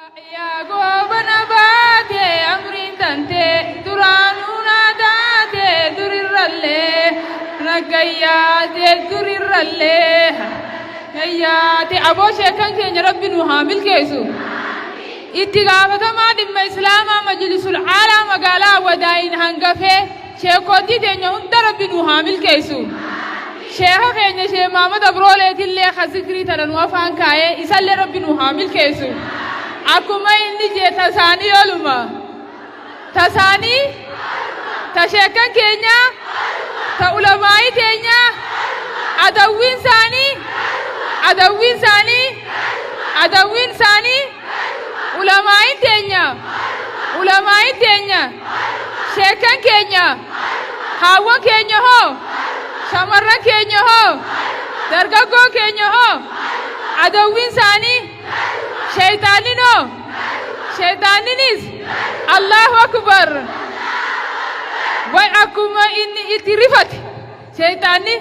Yaa goobana baate amriin tante duraanuu naa taate durirrallee nagayyaate durirrallee nagayyaate aboo sheekan keenya rabbi nu haa milkeessu. Itti gaafatamaa dhimma islaamaa majlisul aalaa magaalaa Wadaayin hangafee sheekootii teenya hunda rabbi nu haa milkeessu. Sheeka keenya Sheek Mahamad Abrooleetillee ka zikrii tana nu afaan kaayee isallee rabbi nu haa milkeessu. Akkuma inni jee tasaanii oluma. Tasaanii ta sheekkan keenyaa ta ulamaa'ii teenyaa adawwiin isaanii adawwiin isaanii adawwiin isaanii ulamaa'iin teenya ulamaa'iin teenya sheekkan keenya haawwan keenya hoo shamarran keenya hoo dargaggoon keenya hoo adawwiin isaanii sheeyxaannin hoo sheeyxaanninis Allahu akbar way akkuma inni itti rifate sheeyxaanni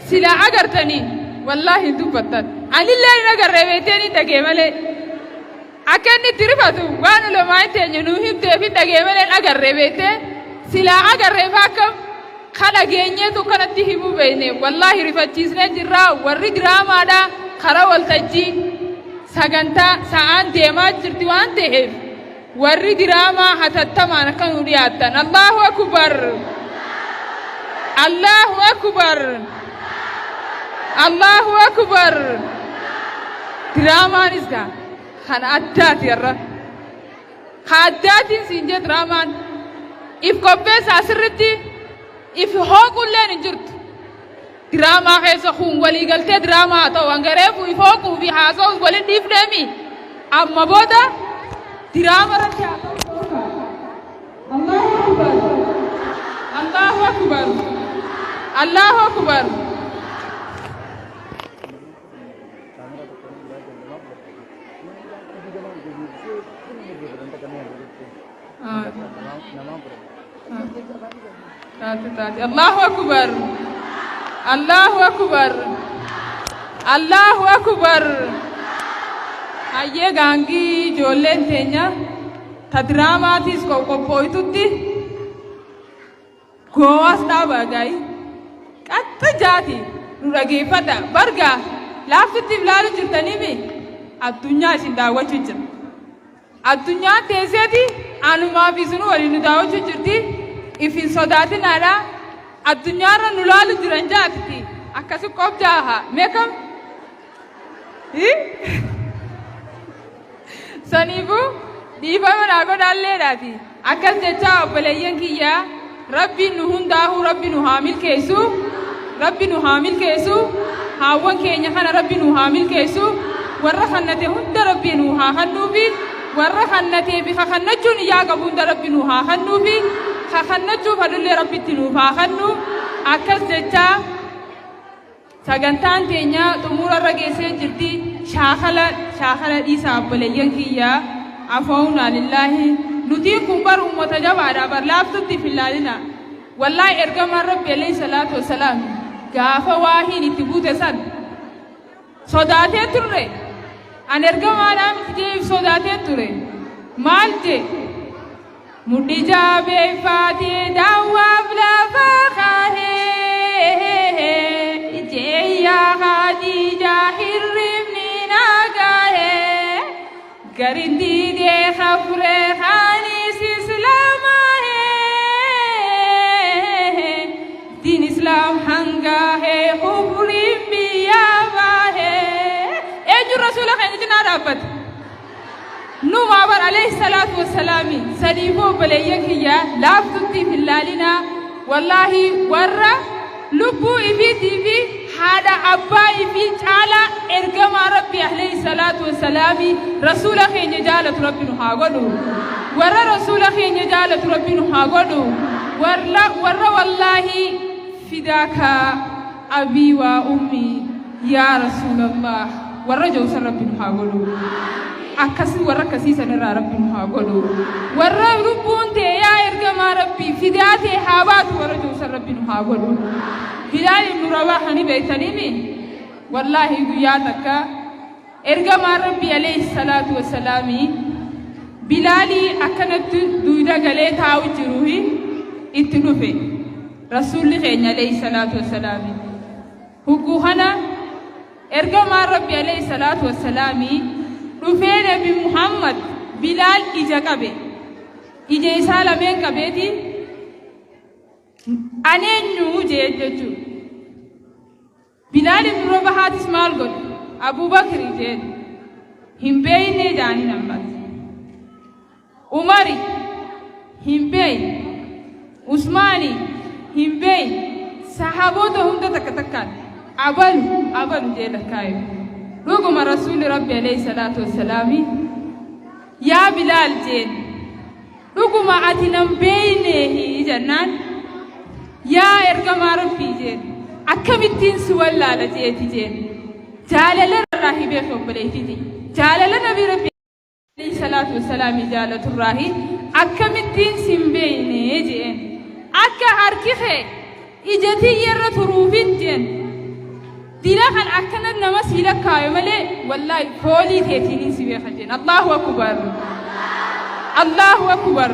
silaa agartanii wallaahi hin dubbattan anillee hin agarree beektee ni dhagee malee akka inni itti rifatu waan ulamaan teenya nuu himteef hin dhagee malee hin agarree beektee silaa agarreef akkam ka dhageenyeetu kanatti himuu beekne wallaahi rifachiisnee jirraa warri diraamaadha karaa waltajjii sagantaa sa'aan deemaa jirti waan ta'eef warri diraamaa hatattamaan akka nu dhiyaattan. Allahu akbar, Allahu akbar, Allahu akbar. Diraamaanis gaa kan addaati irra ka addaatiin siin jee diraamaan if qopheessaa sirritti if hooqulleen hin jirtu. Diraamaa keessa kun walii galtee diraamaa haa ta'u hangareefu if hooquu fi haasa'uus waliin dhiifneemi amma booda diraama irratti haa ta'u. Allahu akbar, Allahu akbar, Allahu akbar. Taate taate. Allahu akbar. Allahu akbar. Allahu akbar. Hayyee gaangii ijoolleen teenya ta diraamaatiis qophooytutti goowaas dhaabaa gaayi. Qaxxa jaati nu dhageeffadha. Bargaa laaftutti ilaalu jirtaniimi addunyaa isin daawwachuu jira. Addunyaan teesseeti anumaa fi isinuu waliin nu daawwachuu jirti. If hin sodaatinaadha. Addunyaarra nu laalu jiran jaatiti. Akkasi qobjaaha. Meekam? Saniifuu dhiifama naa godhaalleedhaati. Akkas jechaa obboleeyyan kiyya rabbiin nu hundaahuu rabbi nu haa milkeessu. Rabbi nu haa milkeessu. Haawwan keenya kana rabbi nu haa milkeessu. Warra kannate hunda rabbi nu haa kannuufi. Warra kannatee fi kakannachuun iyyaa qabu hunda rabbi nu haa kannuufi. Kakannachuuf hadullee rabbitti nuuf haa kannu. Akkas jechaa sagantaan teenya xumura irra geessee jirti. Shaakala shaakala dhiisaa obboleeyyan kiyya. Afoonaa lillaahi. Nutiin kun bar uummata jabaadha bar laaftutti hin laalina. Wallaahi ergamaan rabbi alayhi salaatu wassalaam gaafa waahiin itti buute san sodaatee turre. An ergamaadhaa miti jeef sodaatee ture. Maal jee? Mudhii jabeeffatee daawwaaf lafa kaahee ijee yaa Khadiija hirribni na gahee garin didee kafre kaanis islaamahee diin islaam hangaahee kufriin biyyaa baahee. Eenyu rasuula keenya cinaa dhaabbate? Numaa bar alayhi salaatu wassalaami. Saniifuu obboleeyyan kiyya laaftutti hin laalinaa. Wallaahi warra lubbuu ifiitii fi haadha abbaa ifii caalaa ergamaa rabbi alayhi salaatu wassalaami rasuula keenya jaalatu rabbi nu haa godhu. Warra rasuula keenya jaalatu rabbi nu haa godhu. Warra warra wallaahi fidaaka abii waa ummii yaa rasuulallah warra jawsan rabbi nu haa godhu. Akkasii warra akkasii sanirraa rabbi nu haa godhu. Warra lubbuun tee yaa ergamaa rabbii fidaa tee haa baatu warra jawsan rabbi nu haa godhu. Bilaal ibnu Rabaaha ni beektaniimi wallaahi guyyaa takka ergamaan rabbii alayhi salaatu wassalaami Bilaalii akkanatti duyda galee taa'u jiruuhi itti dhufe Rasuulli keenya alayhi salaatu wassalaami. Hugguu kana ergamaan Rabbi alayhi salaatu wassalaami dhufee Nabi Muhammad Bilaal ija qabe. Ija isaa lameen qabeeti ani eenyu jee jechuudha. Bilaal ibn Rabahaatis maal godhe? Abuu Bakri jeen. Hin beeynee jaaniin ammas. Umari hin beeyne. Usmaani hin beeyne. Sahaboota hunda takka takkaan abalu abalu jee lakkaaye. Dhuguma Rasuulli Rabbi alayhi salaatu wassalaami yaa Bilaal jeen. Dhuguma ati nan beeyneehi jennaan yaa ergamaa Rabbii jeen akkamittiin si wallaala jeeti jeen jaalala irraahi beeki obboleeytiti jaalala nabii Rabbii alayhi salaatu wassalaami jaalaturraahi akkamittiin sin beeyne jeen akka harki kee ija tiyya irra turuufin jeen dila kan akkana nama sii lakkaawe malee wallaahi foolii teetiinin si beeka jeen. Allahu akbar, Allahu akbar.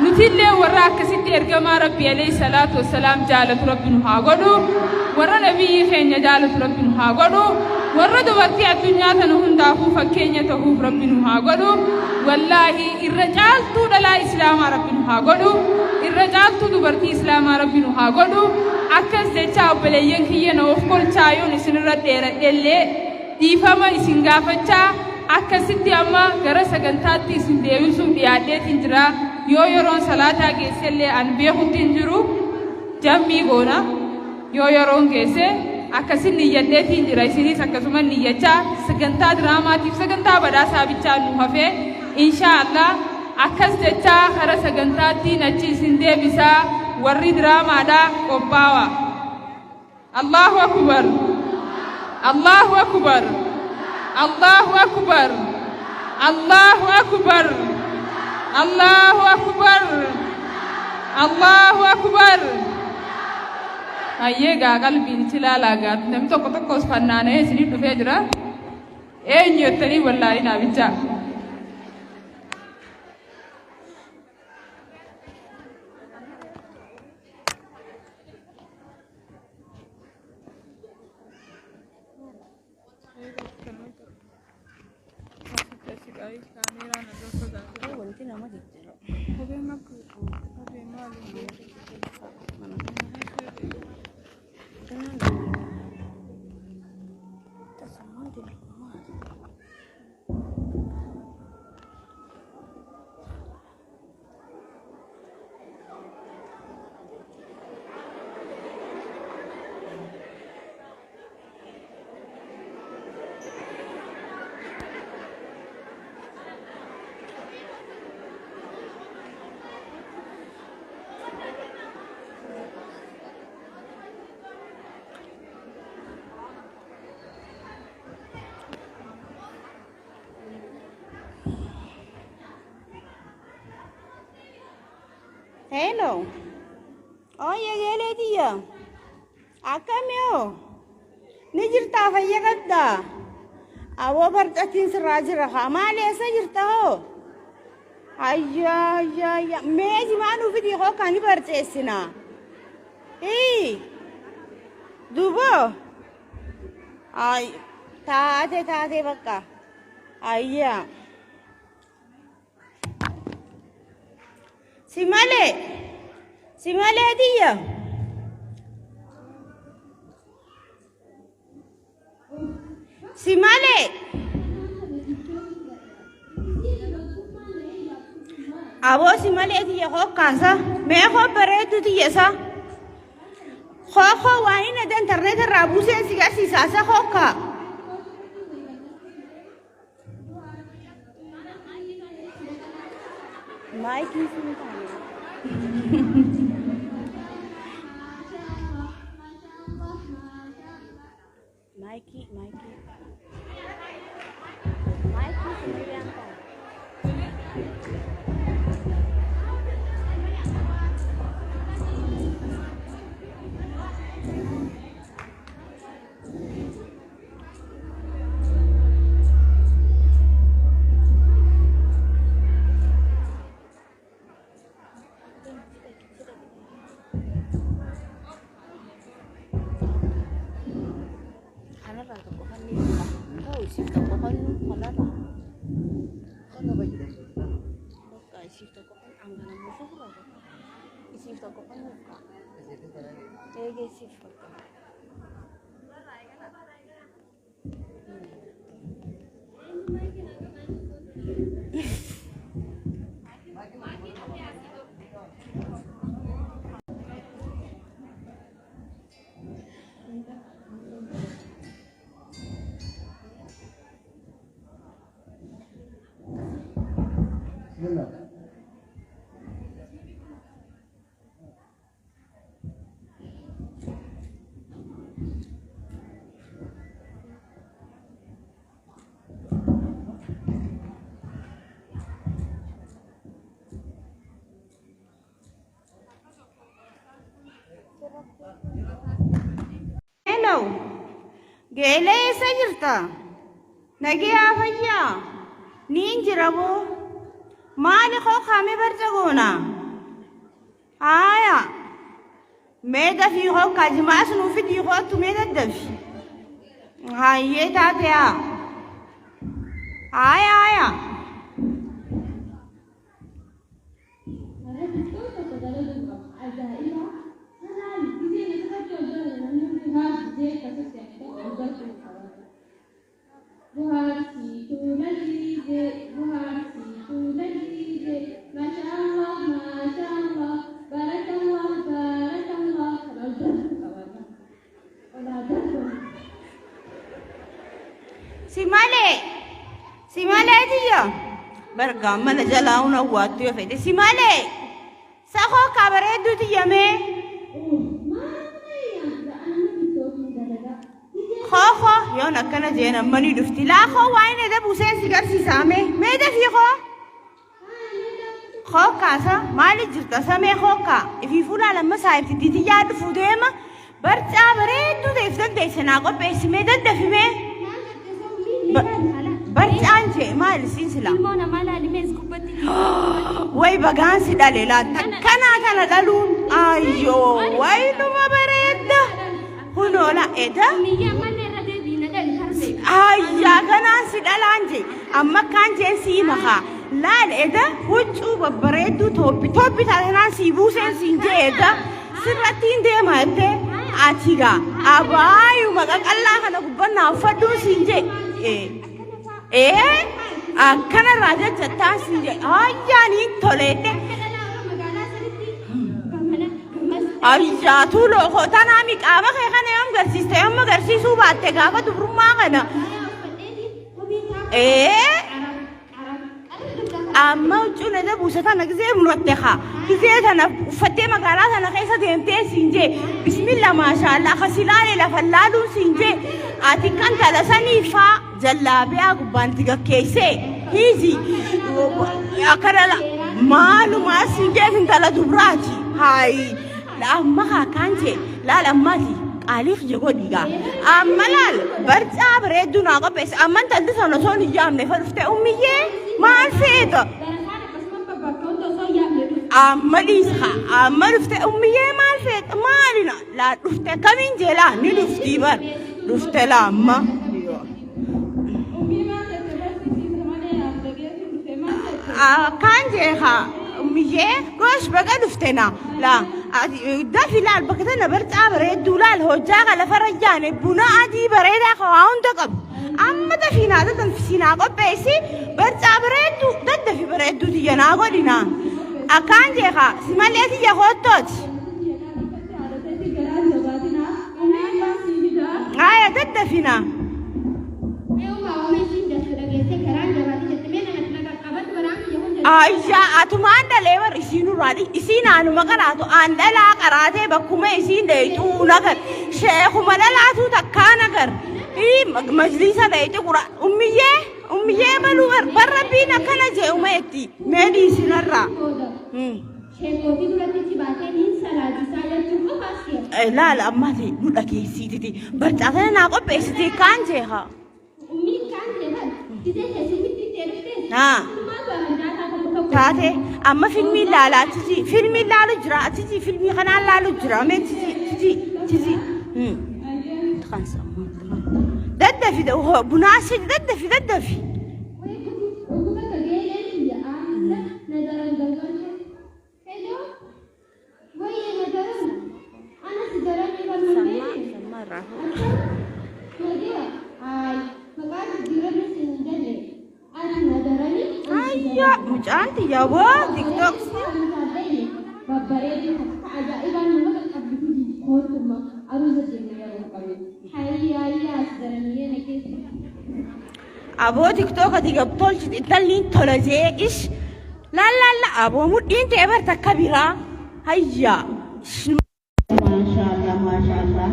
Nutillee warra akkasitti ergamaa Rabbii alayhi salaatu wassalaam jaalatu Rabbi nu haa godhu. Warra nabiyyii keenya jaalatu Rabbi nu haa godhu. Warra dubartii addunyaa tana hundaafuu fakkeenya ta'uuf Rabbi nu haa godhu. Wallaahi irra caaltuu dhalaa islaamaa Rabbi nu haa godhu. Irra caaltuu dubartii islaamaa Rabbi nu haa godhu. Akkas jechaa obboleeyyan kiyya na of kolchaa yoon isinirra dheeradhellee dhiifama isin gaafachaa akkasitti amma gara sagantaatti isin deebisuuf dhiyaadheetiin jira. Yoo yeroon salaataa geessellee an beekutti hin jiru jammii goona. Yoo yeroon geesse akkasin niyyadheetiin jira, isinis akkasuma niyyachaa sagantaa diraamaatiif sagantaa badhaasaa bichaan nu hafee inshaa Allah. Akkas jechaa kara sagantaattiin achi isin deebisaa. Warri diraamaadha qophaawa. Allahu akbar, Allahu akbar, Allahu akbar, Allahu akbar, Allahu akbar, Allahu akbar. Hayyee gaa qalbiin ichi ilaalaa gaa namni tokko tokkos fannaana'ee isinii dhufee jira. Eenyu jettanii wallaalinaa bichaa. Wanti nama jijjiira. Hello. Oye, geelee tiyya. Akkami hoo? Ni jirtaa fayya qabdaa? Aboo barcatiin sirraa jira kaa. Maali eessa jirta hoo? Ayyaa ayyaa ayyaa. Mee jimaa nuu fidii hoo kan ni barceessina. Hii. Duboo. Ay taate taate bakka. Ayyaa. Si malee. Si malee tiyya. Si malee. Aboo si malee tiyya hokkaasa. Mee hoo bareeddu tiyya isa. Hookoo waan inni adda intarneet irraa buuseen si garsiisa isa hookkaa. Maayikiin sun taane. Maayikii maayikii. Maayikii sumayyaan taane. Bakka isiif tokko kan dhangala'oo ofirraa tokko. Isiif tokko kan nuuf ka'a. Eegee isiif bakka. Hello. Geelee eessa jirta? Nagiyaa fayyaa? Niin jira boo. Maali koo kaamee barca goona? Haaya. Mee dafii koo kaajimaas nuu fidii koottu mee daddafi. Hayyee taate haa. Haaya haaya. Warra xiqqoo tokko dalaguu qaba. Ajaa'iba! Halaali! Gizeen asirratti ol darbe namni hundi haa jee akkasitti ani tokko ol darbuu qaba. Bohaarsituu laliisee, bohaarsituu laliisee, maashaallah, maashaallah, baarakallah, baarakallah kan ol darbuu qaba. Ol haa darbu. Si malee si malee tiyya bargaa mana jalaa hun awwaattu yoo fedhe si malee sakoo kaa bareedduu tiyya mee koo koo yoon akkana jeen amma ni dhufti laa koo waa inni edda buuseen si garsiisaa mee mee dafii koo koo kaasa maali jirta samee koo kaa ifii fuulaa lamma saayibti tiyyaa dhufuu deema Barcaa bareedduu ta'e if dandeesse naa qopheessi mee daddafi mee. Barcaan jee maali siin silaa. Ilmoo namaa laali mee gubbatti. Way bagaan si dhale laata kanaa kana dhaluun ayyoo way numa bareedda kunoo la eda Miyyaa ammallee irra deebii na dhali harmee. ayyaa kanaan si dhalaan jee amma kaan jeen sii makaa laal eda huccuu babbareedduu tooppi tooppi taatanaan sii buuseen siin jee eda Sirratti hin deema jettee ati gaa abaayuma qaqallaa kana gubbannaa uffadhuun siin jee ee akkanarraa jajjattaan siin jee ayyaan hin toleette ayyaa tuuloo koo tanaa mi qaama kee kana yoom garsiiste yoom agarsiisuu baatte gaafa dubrummaa kana ee Amma huccuun irra buuse tana gisee muratte kaa. Gisee tana uffattee magaalaa tana keessa deemtee siin jee. Bismillah maashaallah ka si laale lafa laaluun siin jee. Ati kan tala sanii faa jallaabiyaa gubbaan itti gakkeessee. Hiizi akkana maalumaa siin jee intala dubraati. Haayi amma kaa kaan jee laal ammaati. Qaaliif je godhi gaa. Amma laal barcaa bareedduu naa qopheessi. Amma intalli sana osoo hin yaamne fa dhuftee ummiyyee maal feeta? Amma dhiisa haa. Amma dhuftee ummiyyee maal feeta? Maali na laa dhufte akkamiin jee laa ni dhuftii bar. Dhufte laa amma. Akkaan jee haa ummiyyee gosh baga dhufte na laa dafi laal bakka tana barcaa bareedduu laal hojjaa ka lafarra jaane buna adii bareedaa ka waa hunda qabu amma dafii naa dadanfisii naa qopheessi barcaa bareedduu daddafi bareedduu tiyya naa godhi naa akkaan jee haa si malee tiyya koottooti. Aya daddafi naa. Ayyaa atumaan dhalee bar isiin irraa isiin anuma qaraatu aan dhalaa qaraatee bakkuma isiin dheeyxuu nagar sheekuma dhalaatuu takkaa nagar majliisa dheeyxu qura ummiyyee ummiyyee baluu bar bar rabbiin akkana jee umeetti mee dhiisinarraa. Sheekootii duratti itti baatee niin salaachisaa jechuu qofaas si'a. Laala ammaati nu dhageessiititi barcaa kana naa qopheessitee kaan jeehaa. Ummiin kaan jee bar gisee keessummitti itti dhuftee. Haa. Sinumaatu amantaa isaa tokko tokko. Taate amma filmii laalaa tiji filmii laalu jira tiji filmii kanaan laalu jira mee tiji tiji tiji. Daddafi Bunaa si daddafi daddafi. Ayya mucaan tiyya boo tiktok. Aboo tiktok ati gabtolchite intalli tola jee ish laal laal la aboo mudhiin ta'e bar takka biraa hayya. Maashaallah maashaallah.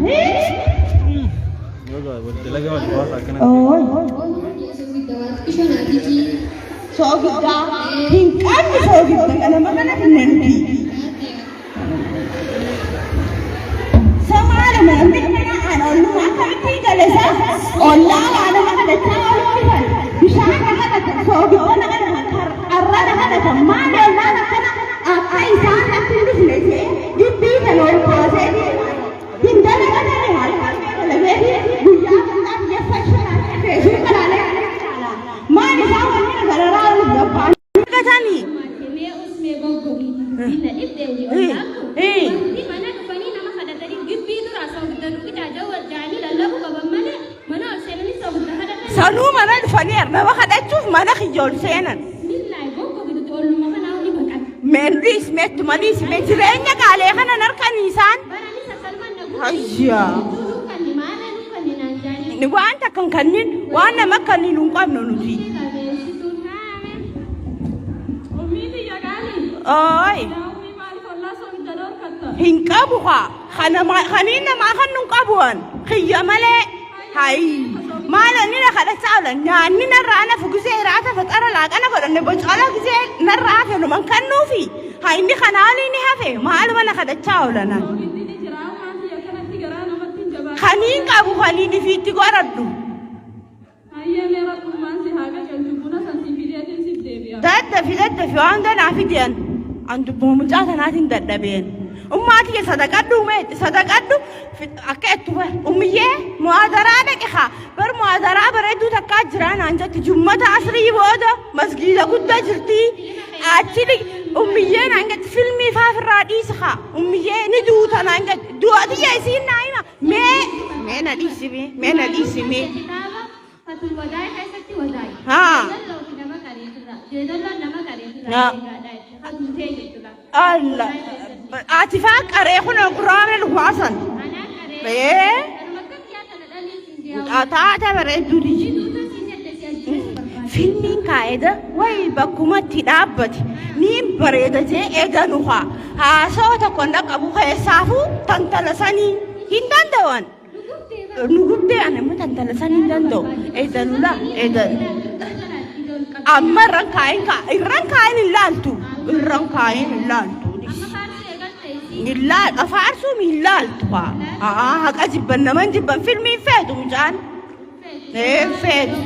Soogiddaa hin qabnu soogidda ganama kana finne nuti. Somaaluma namni kana aan olluma akkamitti galesa ollaa waa nama kadhachaa ooluu dhufan bishaan na kadhatan soogidda na kadhatan qarra na kadhatan maali ollaan akkana akka isaan natti hin dhufne jee gibbii kana ol kaasee hin dalagatani halkan dalageeti guyyaa bal'aa xiyyeeffachuu feesbuuka laalee maal isaan wanni na gararaa oolu gabbaan gatanii. Sanuu mana dhufanii nama kadhachuuf mana kiyya ol seenan. Meen dhiis meettuma dhiis mee jireenya qaalee kanan harkanii isaan. Hayyaa. Waan takka hin kannin waan nama kannin hin qabnu nuti. Ummii tiyya qaalii. Ooy. Yaa ummii maaliif ollaa soogidda dhorkatta? Hin qabu kaa. Kaniin namaa kan nun qabu an. Kiyya malee. Hayi. Maal inni na kadhachaa oolan nyaanni narraa nafu gizee hiraata faxara laaqana godhanne bocala gizee narraa hafe numan kannuufi. Haa inni kanaa olii ni hafe maaluma na kadhachaa oolan an. Soogiddi ni jira ummaan tiyya kanatti garaa namatti hin jabaatu. Kaniin qabu kaniin ifiitti godhadhu. Hayyee mee rabbummaan si haa qajeelchu buna san si fideetiin siif deebi'a. Daddafi daddafi waan hunda naa fidi an. An dubbuma mucaa tanaatiin dadhabeen. Ummaa tiyya sadaqadhu mee itti sadaqadhu akka ettu bar. Ummiyyee mu'aadaraa dhaqe haa. Bar mu'aadaraa bareedduu takkaa jiraa naan jetti. Jummata asrii booda masgiida guddaa jirti. Achi ummiyyee naan jetti filmii faa firraa dhiisi haa. Ummiyyee ni duuta naan jetti. Du'a tiyya isiin naa hima. Mee mee na dhiisi mee mee na dhiisi mee. Kitaaba Fatul Wadaay keessatti wadaay. Haa. Jeedalloo fi nama qareetirra. Jeedalloon nama qareetirra Haa. eegaadha jechuudha. Haduutee jechuudha. Allah. Ati faa qaree kun quraana dhugaasan. Anaa qaree. Ee. Kanuma akka biyyaa kana dhalii siin jiyaa. Taata bareedduu tiyyi. Duuta siin jette si ajjeesu barbaade. Filmiin kaa'eda wayi bakkumatti dhaabbate niin bareeda jee eeganu haa haasawa tokko hin dhaqqabu keessaafuu tantala sanii hin danda'an. Nu gubdee ani immoo tantala sanii hin danda'u. Eeganula eegan. Amma irran kaa'in kaa irran kaa'in hin laaltu irran kaa'in hin laaltu. Hin laal afaarsuu hin laaltu haa. Haa haqa jibban naman jibban filmiin feetu mucaan. Ee feetu.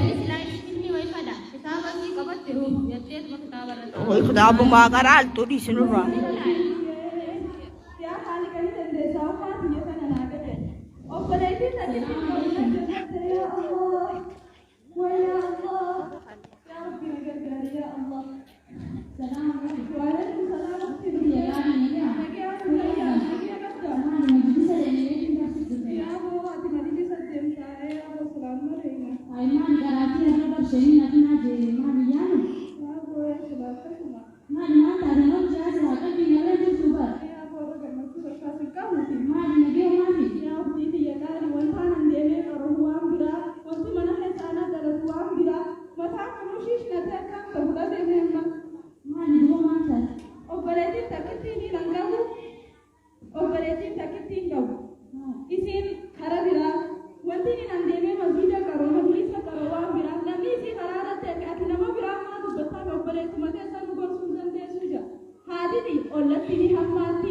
Kitaabumaa qaraaltu dhiisi nurraa. Yaa haali dandeessaa ummaa tiyya tana naa qajeelche. Obboleettiin takkitti jette yaa Allah. Waa yaa Allah. Yaa Rabbi na gargaari yaa Allah. Waalaikum salaam Nagaya fayyaa nagaya qabda. Yaa boo ati majlisa deemtaa yaa boo salaam alaykum. Yaa boo yaa salaam akkasuma. Yaa boo irra gammachuu takkaas hin qabuuti. Yaa obdii tiyya qaali wantaan an deemee qaru waan biraa wanti mana keessa ana dalatu waan biraa mataan kun ushiishnatee akkaan ta'u dhabee amma. Obboleettiin takkittiin hin qabu. Obboleettiin takkittiin qabu. Isiin kara biraa wanti inni an deemee masjiida qaru majlisa qaru waan biraa namni isii karaa irratti erge ati nama biraa maa dubbattaa obboleettuma teessan nu gorsuu hin dandeessu jira. Haatiti ollatti ni hammaatti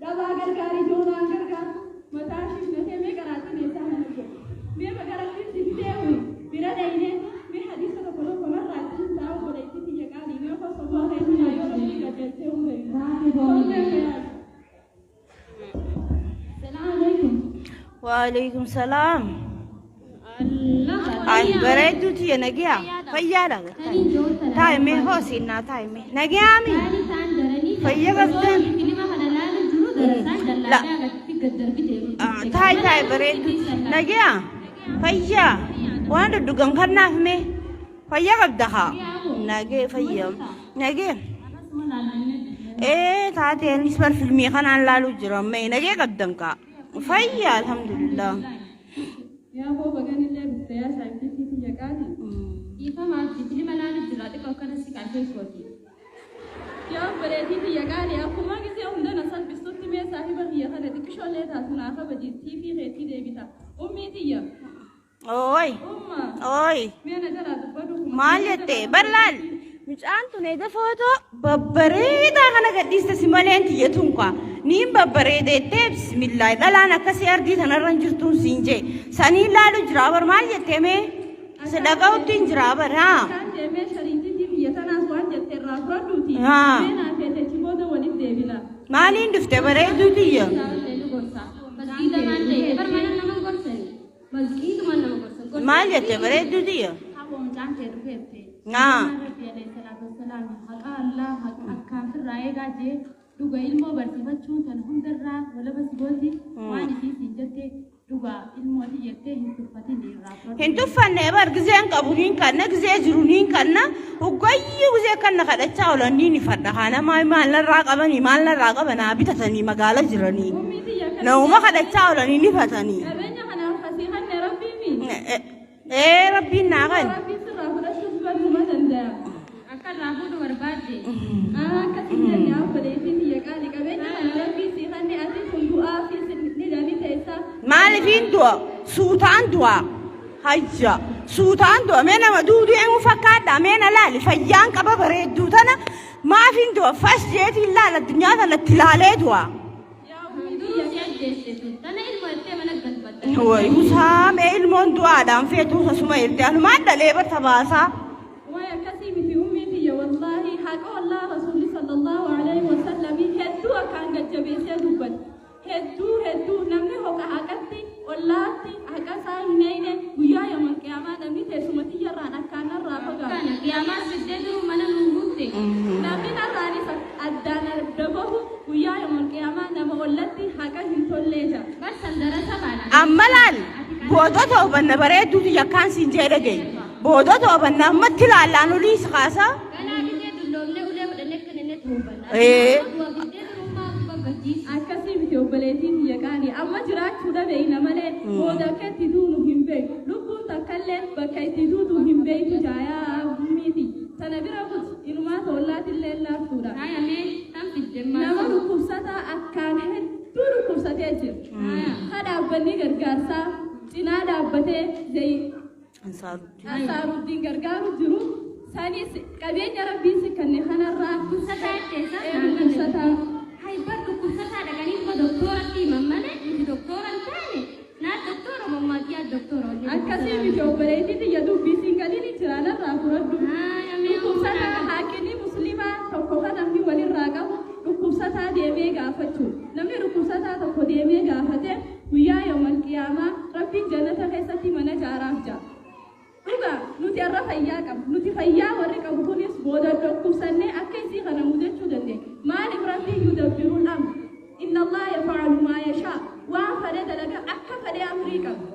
dhabaa gargaari joonaan gargaartu mataa shiishnatee mee qaraatiin eessaa kana jiru. Mee magarattiin si fidee hoyi bira dhaynee mee hadiisa tokko tokko narraa itti hin taa'u obboleettii tiyya qaalii mee osoo bu'aa keessumaa yoo rabbii qajeelchee hundee. Tolmee yaadu. Waalaikum salaam. Ay bareedduu tiyya nagiyaa fayyaadha. Taa'e mee hoosinnaa taa'e mee nagiyaami. Fayya qabdan. La. Taa'e taa'e bareedduu nagiyaa fayyaa waan duddugan kannaaf mee fayya qabda haa nagee fayya nagee. Ee taate anis bar filmii kanaan laaluu jira mee nagee qabdan kaa fayya alhamdulillah. Yaa boo baganillee dhufte yaa saayintistii tiyya qaali. Yaa obboleettii tiyya qaali akkuma gisee hunda na salphistutti mee saahiba kiyya kana xiqqishoollee taatu naa kabaji tiifii keetii deebita. Ummii tiyya. Ooy Umma. ooy. Mee na jalaa dubbadhu. Maal jette barlaal mucaan tun eeda footoo babbareedaa kana gadhiiste si maleen tiyyatuun kaa niin babbareedeettee bismillaahi dhalaan akkasii ardii tanarra hin jirtuun siin jee saniin laalu jira bar maal jettee mee si dhaga'utti hin jira bar haa Kan deemee shariitiitii biyya tanaas waan jette irraa fudhadhuuti. Haa. Mee naa feetechi booda waliif deebina. Maaliin dhufte bareedduu tiyya? Maal jette bareedduu tiyya? Haa. Dhuga ilmoo barsiifachuun tan hundarraa walaba si gooti waan isiin siin jette dhuga ilmooti jettee hin tuffatin irraa fudhadhu. Hin tuffanne bar gizeen qabu niin kanna gizee jiru niin kanna hoggayyuu gizee kanna kadhachaa oolan niin ifadha kana maal maal narraa qabanii maal narraa qabanaa bitatanii magaala jiranii Ummii tiyya kana. nama kadhachaa oolanii ni ifatanii. Qabeenya kanaaf kasii kanne rabbii mi. Ee rabbiin naa kan. Rabbiin sirraa fudhachuus barnuma danda'a. Akkasiin jenne obboleettiin tiyya qaali qabeenya kana rabbii sii kanne ati kun du'aa fi ni dani teessa. Maaliifin du'a suutaan du'a hayya suutaan du'a mee nama duuduu eenyu fakkaadha mee na laali fayyaan qaba bareedduu tana maafin du'a fas jeetiin laala addunyaa tanatti laalee du'a. Yaa ummii tiyya Way musaa mee ilmoon du'aadhaan feetuu sasuma hirte anumaan dhalee barta baasaa. Waay akkasii miti ummii tiyya wallaahi haqa wallaa rasuulli sallallahu alaihi wasallam hedduu akkaan gajjabeessee dubbate. Hedduu hedduu namni hoqa haqatti ollaatti haqa isaa hin eegne guyyaa yawmal qiyaamaa namni teessuma tiyyarraan akkaan narraa fagaatu. Namni narraanis addaan adda bahu guyyaa yawmal qiyaamaa nama ollatti haqa hin tollee jira. Amma laal booda toobanna bareedduutu yakkaan siin jee dhagaye. Booda toobanna ammatti laallaan olii si kaasaa. Ee. Akkasii miti obboleettiin tiyya qaali amma jiraachuu dhabeeyna malee booda akka itti duunu hin beeku lubbuun takkallee bakka itti duutu hin beektu jaayaa miti sana bira kuti inumaa toollaatillee laaftuudha. Nama dhukkubsataa akkaan hedduu dhukkubsatee jira. Ha dhaabbanni gargaarsaa cinaa dhaabbatee zayi Ansaaruddin. Ansaaruddin gargaaru jiru sanis qabeenya rabbiin si kenne kanarraa dhukkubsataa. Akkasii miti obboleettii tiyya dubbii siin galiin jira narraa fudhadhu. Dhukkubsataa haakimii musliimaa tokko kan namni walirraa qabu dhukkubsataa deemee gaafachuu. Namni dhukkubsataa tokko deemee gaafate guyyaa yawmal qiyaamaa rabbiin jannata keessatti mana jaaraaf jira. Dhuga nuti har'a fayyaa qabna. Nuti fayyaa warri qabu kunis booda dhukkubsannee akka isii kana mudachuu dandeenya. Maaliif rabbiin yudabbiruun amra? Inna Allah yafa'alu maa yashaa. Waan fedhe dalaga akka fedhe amrii qaba.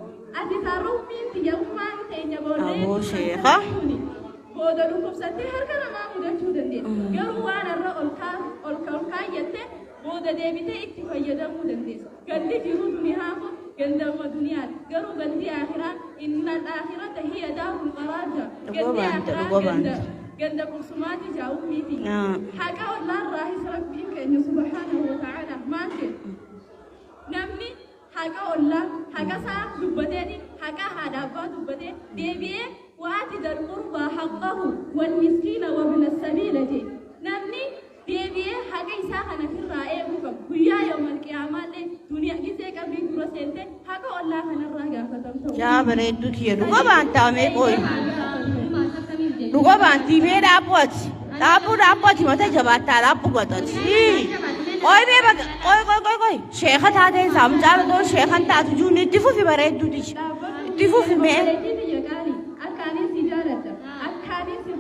Ati taarrummiin tiyya ummaan teenya booddee Aboo sheekha. booda dhukkubsattee harka namaa mudachuu dandeessa. Garuu waan har'a ol ol kaayyatte booda deebitee itti fayyadamuu dandeessa. Galli jiruu duniyaa kun gandama duniyaati. Garuu galli akhiraa inna al-aakhirata hiya daarul qaraar jaa. Dhugoo Galli baante, akhiraa dhugoo ganda baante. ganda qubsumaati jaa ummiiti. Haa. Haqa ollaarraahis rabbiin keenya subhaanahu wa ta'ala maal jedhe? Namni haqa ollaa haqa isaa dubbateeti haqa haadha abbaa dubbatee deebi'ee waati dal qurbaa haqqahu wal miskiina wabna sabiila jee namni deebi'ee haqa isaa kana ofirraa eeguu qabu guyyaa yawmal qiyaamaallee duniyaa gisee qabrii dura seente haqa ollaa kanarraa gaafatamta. Yaa bareedduu tiyya dhuga baantaa mee qoy. Dhuga baantii mee dhaabbuu ati. Dhaabbuu dhaabbuu ati mata jabaattaa dhaabbuu godhati. Qoy mee baga qoy qoy qoy qoy sheeka taateen isaa mucaa batoo sheekan taatu juun itti fufi bareedduu tiyya. Itti fufi mee. Obboleettii tiyya qaali.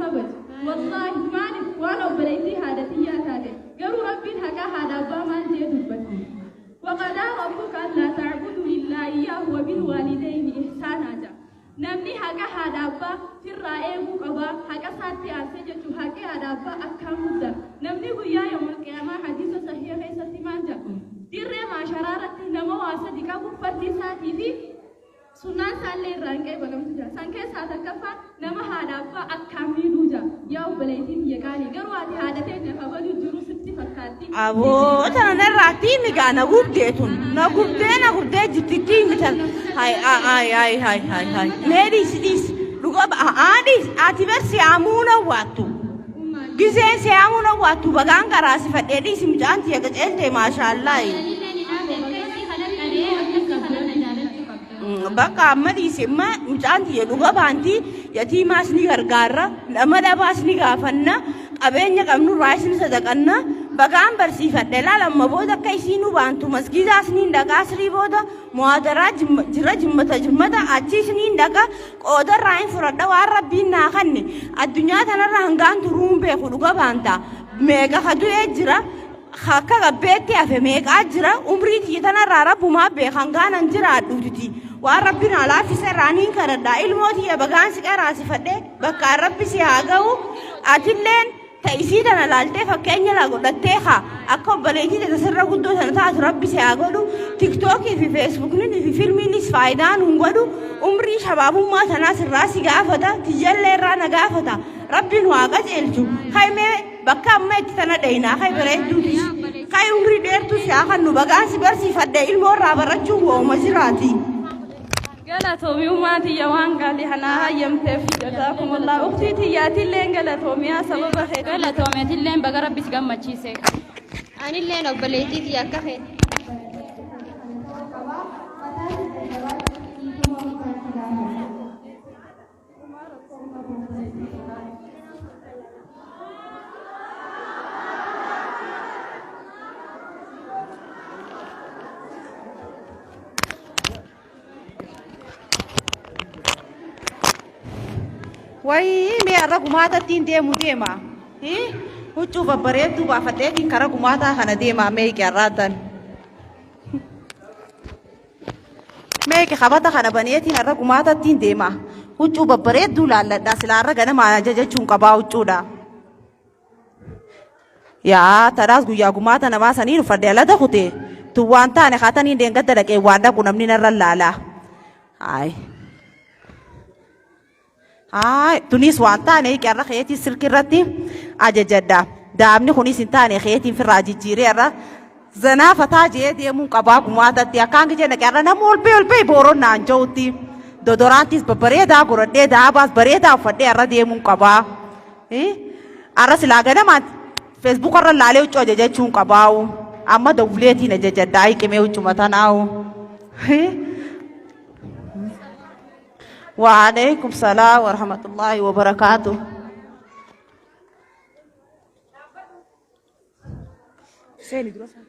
kabaja. Wallaahi maaliif waan obboleettii haadha tiyyaa taate. Garuu Rabbiin haqaa haadha abbaa maal jee dubbate? Waqadaa rabbuka allaa ta'buduu illaa iyyaahu wa bilwaalidayni ihsaanaa ja'a. Namni haqa haadha abbaa firraa eeguu qaba. Haqa isaatti aansee jechuun haqi haadha abbaa akkaan guddaa. Namni guyyaa yawmal qiyaamaa hadiisa sahiha keessatti maal jedha? Dirree maasharaa irratti nama waa sadi qabu fardi isaatii fi sunnaan isaallee irraa hin qeebalamtu jira. San keessaa takkaffaan nama haadha abbaa akkaan miidhuu jira. Yaa obboleettii tiyya qaalii, garuu ati haadha teenya kabaju jiru sitti fakkaatti. Aboo tana narraa tiimi gaa na gubdee tun na gubdee na gubdee jirti tiimi tan hay hay hay hay hay hay mee dhiisi dhiisi dhuga aa dhiisi ati bar siyaamuu na waattu gizeen siyaamuu na waattu bagaan garaa si fadhee dhiisi mucaan tiyya qaceeltee maashaallaahi. Bakka amma dhiisi amma mucaan tiyya dhuga baanti yatiimaas ni gargaarra nama dhabaas ni gaafanna qabeenya qabnu irraas ni sadaqanna bagaan barsiifadhe laal amma booda akka isiinuu baantu masgiidaas ni dhaqa asrii booda muhaadaraa jira jimmata jimmata achiis ni dhaqa qooda irraa hin fudhadha waan rabbiin naa kanne addunyaa tanarra hangaan turuu hin beeku dhuga baanta meeqa ka du'ee jira akka gabbeetti hafe meeqaa jira umrii tiyya tanarraa rabbumaa beeka hangaanan jiraadhuutiti waan rabbi naa laaffise irraa niin kadhadha ilmoo tiyya bagaan si qaraasifadhe bakkaan rabbi si haa ga'u atilleen ta isii tana laaltee fakkeenya laa godhattee kaa akka obboleettii tana sirra guddoo tana taatu rabbi si haa godhu tiktookii fi feesbuukni fi filmiinis faayidaa nun godhu umrii shabaabummaa tanaa sirraa si gaafata tiyyallee irraa na gaafata rabbiin waa qajeelchu kaymee bakka amma itti tana dhayinaa kay bareedduutis kay umrii dheertuu si haa kannu bagaan si barsiifadhe ilmoo irraa barachuun wooma jiraati. Galatoomi ummaa tiyya waan gaalii hanaa hayyamteef jazaakumullah. Uktii tiyyaatilleen galatoomiyaa sababa keetiin. Galatoomi atilleen baga rabbi si gammachiise. Anilleen obboleettii tiyya akka feete. Wayii mee har'a gumaatatti hin deemu deema. Huccuu babbareedduu baafadheetiin karaa gumaataa kana deema mee har'aatan. Meeqi qabata kana baneetiin har'a gumaatatti hin deema. Huccuu babbareedduu laalladha silaa har'a ganama ajajachuun qabaa huccuudha. Yaa tanaas guyyaa gumaata namaa saniin uffadhe alata kute. Tun waan taane kaataniin deengadda dhaqee waan dhaqu namni narra laala. Hayi. Hayi tunis waan taane hiiki har'a keetii silkii irratti ajajadha. Daabni kunis hin taane keetiin firraa jijjiiree har'a zanaa fataa jee deemuun qabaa gumaatatti akkaan gijee dhaqee har'a nama ol bee ol bee booroon naan ja'utti. Dodoraantis babbareedaa godhadhee daabaas bareedaa uffadhee har'a deemuun qabaa. Har'a silaa ganamaan feesbuuka irra laalee huccuu ajajachuun qabaa'u. Amma dawuleetiin ajajadhaa hiqimee huccuma tanaa'u. Waalaikum salaam wa rahmatullahi wa barakaatuh. Seeni dura sana.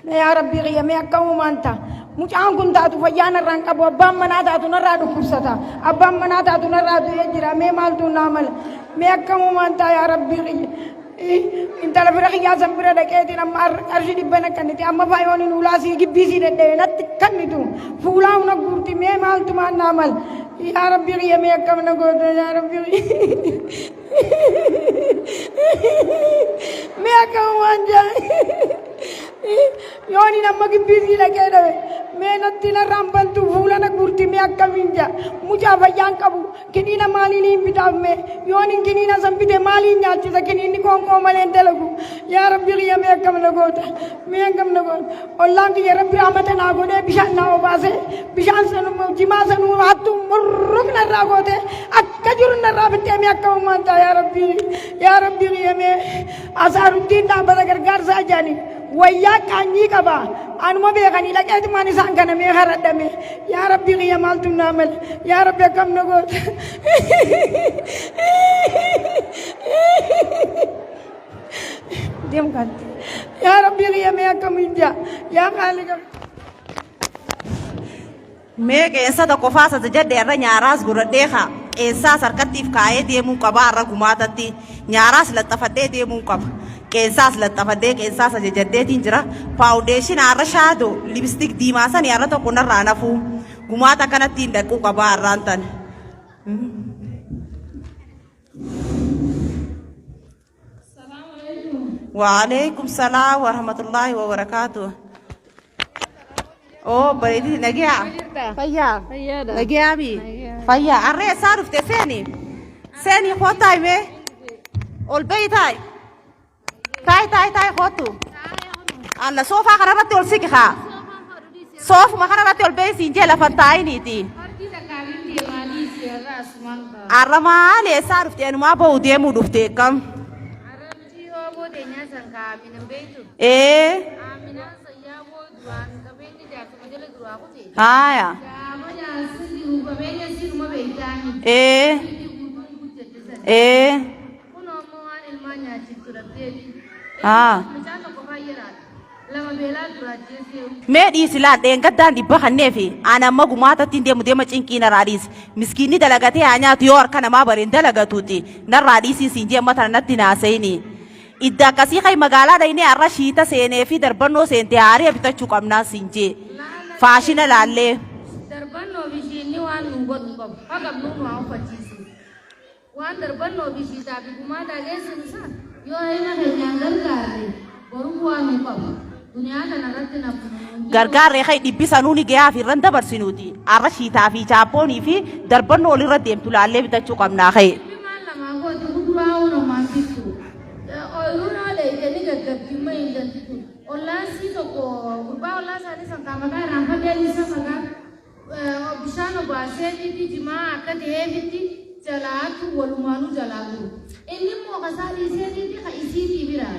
Mee yaa rabbii kiyya mee akkamumaan ta'a. Mucaan kun taatu fayyaa narraa hin qabu abbaan manaa taatu narraa dhukkubsata abbaan manaa taatu narraa du'ee jira mee maaltu naa mala mee akkamumaan ta'a yaa rabbii kiyya. Intala fira kiyyaa san bira dhaqeetiin amma qarshii dhibba na kennite amma faayoon hin ulaa sii gibbii sii dhedhee natti kennitu fuulaa huna guurti mee maaltu maan naa mala yaa rabbii kiyya mee akkam na goota yaa rabbii kiyya. Mee akkam waan jaa yooni nama gibbii sii dhaqee dhabe mee natti narraan bantu fuula na guurti mee akkamiin jaa mucaa fayyaan qabu kiniina maaliin hin bitaaf mee yooni kiniina san bite maaliin nyaachisa kiniinni qoonqoo malee hin dalagu yaa rabbi kiyya mee akkam na goota mee akkam na goota ollaan kiyya rabbi rahmata naa godhee bishaan naa obaasee bishaan sanuu jimaa sanuu hattuu murruk narraa goote akka jiru narraa fixxee mee akka uumaan ta'a yaa rabbii yaa rabbii kiyya mee asaaruttiin dhaabbata gargaarsaa jaani wayyaa qaanyii qaba anuma beekanii dhaqeetumaan isaan kana mee haradhame yaa rabbii kiyya maaltu naa male yaa rabbi akkam na goota. akkamiin jaa yaa qaali qabdi. Mee qeensa tokko faasa jadde irra nyaaraas godhadhee haa qeensaas harkattiif kaayee deemuu qaba har'a gumaatatti nyaaraas laxxafadhee deemuu qaba. Qeensaas laxxafadhee qeensaas ajajadheetiin jira. Foundation har'a shadow lipstick diimaa sani har'a tokko narraa nafuu gumaata kanatti hin dhaquu qaba har'aan tan. Waalaikum salaam warahmatullahi wabarakatuh. Oh, bareedini nagaa. Fayyaa. Fayyaadha. Nagaa mi? Fayyaa. Arree eessaa dhufte seeni? Seeni kootaa himee? Ol bahi taa'i. Taa'i taa'i taa'i kootu. Alla soofaa kanarratti ol siqi haa. Soofuma kanarratti ol bahi siin jee lafan taa'iniiti. Arra maali eessaa dhufte enumaa bahu deemuu dhufte kam? Ee. Haaya. Ee. Ee. Haa. Mee dhiisi laal dheengaddaan dhibba kanneefi ani amma gumaatatti hin deemu deema cinqii narraa dhiisi. Miskiinni dalagatee haa nyaatu yoo harka namaa bareen dalagatuuti narraa dhiisiin siin jee amma tana natti hin haasa'ini. Idda akkasii kai magaalaa dhaynee har'a shiita seenee fi darbannoo seente haariya bitachuu qabnaa siin jee. Faashina laallee. Darbannoo fi shiinni waan nu godhu hin qabu. Haqa nu nu haa uffachiisu. Waan darbannoo fi shiitaa fi gumaataa geessinu san yoo ilma keenyaan gargaarre boruu bu'aa nu qabu. Duniyaa kana irratti nafnu nu hin jiru. Gargaarree kai dhibbi sanuu ni gahaa fi irran dabarsinuuti. Har'a shiitaa fi chaappoonii fi darbannoo olirra deemtu laallee bitachuu qabnaa kai. Dhibbi maal namaa gooti kuduraa hoo namaan bittu. Ooyiruun yoo leeyte ni gaggabdi ma hin galchitu. Ollaan sii tokko gurbaa ollaa isaanii san kaa maqaa irraanfadhee isa maqaa bishaan obaaseefiifi jimaa akka ta'eefitti jalaatu walumaanuu jalaa guru. Inni immoo kasaa dhiiseetiifi ka isiitii biraa.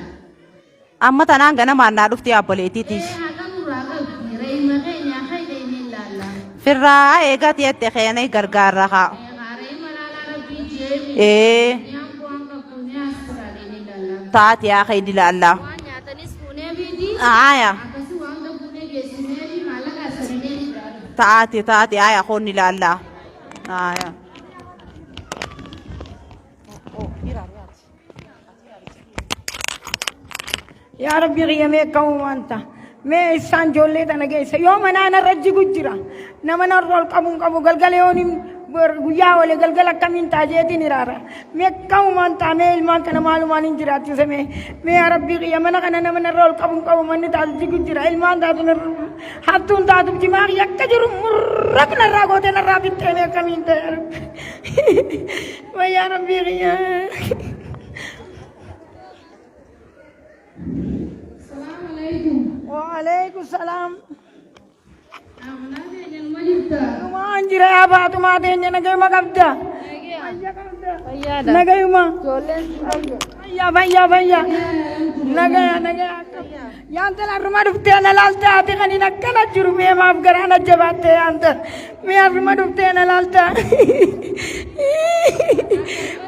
Amma tanaan ganamaan naa dhuftee abboleettiiti. Ee haqa nurraa qabdi re'ima keenya hayda inni ilaalla. Firraa eegati jette keenya gargaarra haa. Re'ima laalaa rabbii jeemi. Ee. Niyaan bu'aan qabdu ni as biraa inni ilaalla. Taate haa keenya ilaalla. Waan nyaatanis fuunee fiiti. Aaya. Akkasii waan fuunee geessinee fi maallaqa assanee biraa. Taate taate aaya koon ilaalla. Aaya. Yaa Rabbi kiyya mee akkam wanta mee isaan ijoollee tana geessa yoo manaa narra jigu jira nama narra ol qabu hin qabu galgala yoon hin guyyaa oole galgala akkamiin ta'a jeetiin iraara mee akkam wanta mee ilmaan kana maalumaan hin jiraachise mee mee yaa Rabbi kiyya mana kana nama narra ol qabu hin qabu manni taatu jigu jira ilmaan taatu narra hattuun taatu jimaa kiyya akka jiru murrak narraa gootee narraa fixxee mee akkamiin ta'e yaa Rabbi yaa Rabbi kiyya. Waalaikum salaam. Numaan jira yaa Faatumaa teenya nagayuma qabda. Nagayuma. Fayyaa fayyaa fayyaa. Nagaya nagaya. Yaanta harruma dhuftee na laalta ati kan hin akkana jiru mee maaf garaa na jabaatte yaanta. Mee harruma dhuftee na laalta.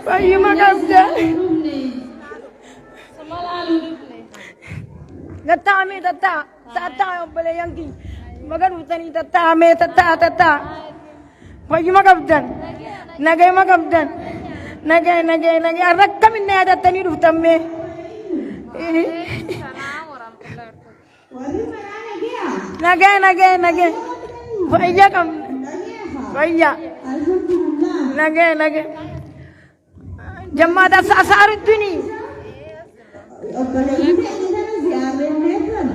Fayyuma qabda. Tattaa'amee tattaa tattaa obboleeyyan kiyya baga dhuftanii tattaa'amee tattaa tattaa fayyuma qabdan nagayuma qabdan nagaya nagaya nagaya har'a akkamiin na yaadattanii dhuftan mee. Nagaya nagaya nagaya fayya qabna fayya nagaya nagaya. Jammaata sasaaruddini. Obboleeyyi keenya kana ziyaarrennee turan.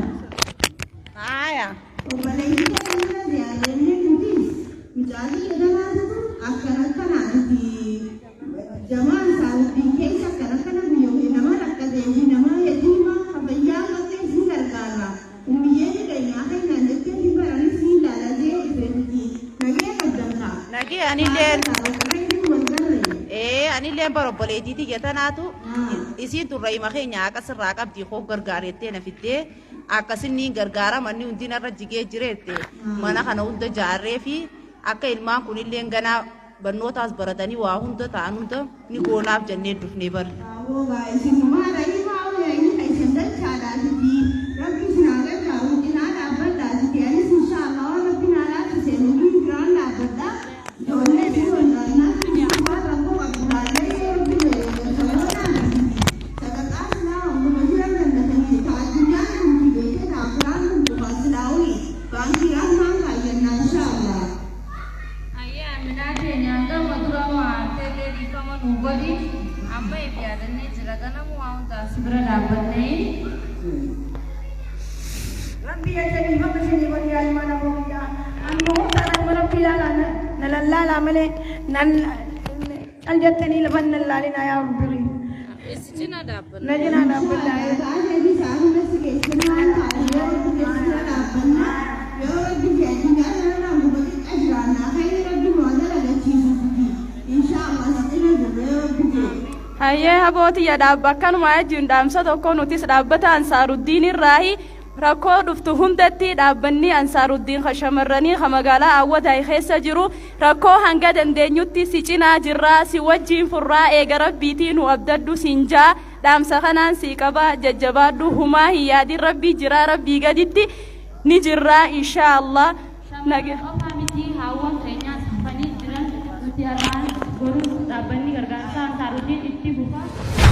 Haaya. Obboleeyyi keenya kana ziyaarrennee nutis mucaa kiyya tanaatu akkana akkana ati jamaan saawudii keessa akkana akkana biyya nama rakkatee fi nama yatiima fayyaa qabdee si gargaara. Ummiyyeen keenyaa keenyaan jettee si baranis si ilaalatee dhufe nuti nagee qabdan kaa. Nagee anilleen. Ee anilleen bara obboleettii tiyya tanaatu isiin turre hima keenya haqa sirraa qabdi koo gargaarettee na fiddee akkasinniin gargaara manni hundi narra jigee jireette mana kana hunda jaarree fi akka ilmaan kunilleen ganaa barnootaas baratanii waa hunda ta'an hunda ni goonaaf jennee dhufnee bara. Isinumaa rahimaa inni kan isin dachaadhaatiti rabbi isin haa Dhiifama nuu godhi. Amma if yaadannee jira ganamu waa hundaa si bira dhaabbannee. Rabbi jecha dhiifama isinii godhi yaa ilmaan aboo kiyyaa. Amma obsaan akkuma rabbi ilaalaa na lallaalaa malee nan cal jettanii lafan nan laalinaa yaa rabbi. Si cinaa dhaabbanna. Na cinaa dhaabbadhaa. Hayyee habootiyya dhaabba akkanuma wajjin dhaamsa tokko nutis dhaabbata Ansaaruddiin irraahi rakkoo dhuftu hundatti dhaabbanni Ansaaruddiin ka shamarranii ka magaalaa Awwadaay keessa jiru rakkoo hanga dandeenyutti si cinaa jirraa si wajjiin furraa eega rabbiitii nu abdadhu siin jaa dhaamsa kanaan sii qaba jajjabaadhu humaa hin yaadin rabbii jiraa rabbii gaditti ni jirraa inshaa Allah. Shamarran qofaa miti haawwan keenyaas hafanii jiran nuti har'aan borus dhaabbanni gargaarsaa Ansaaruddiin itti fufa.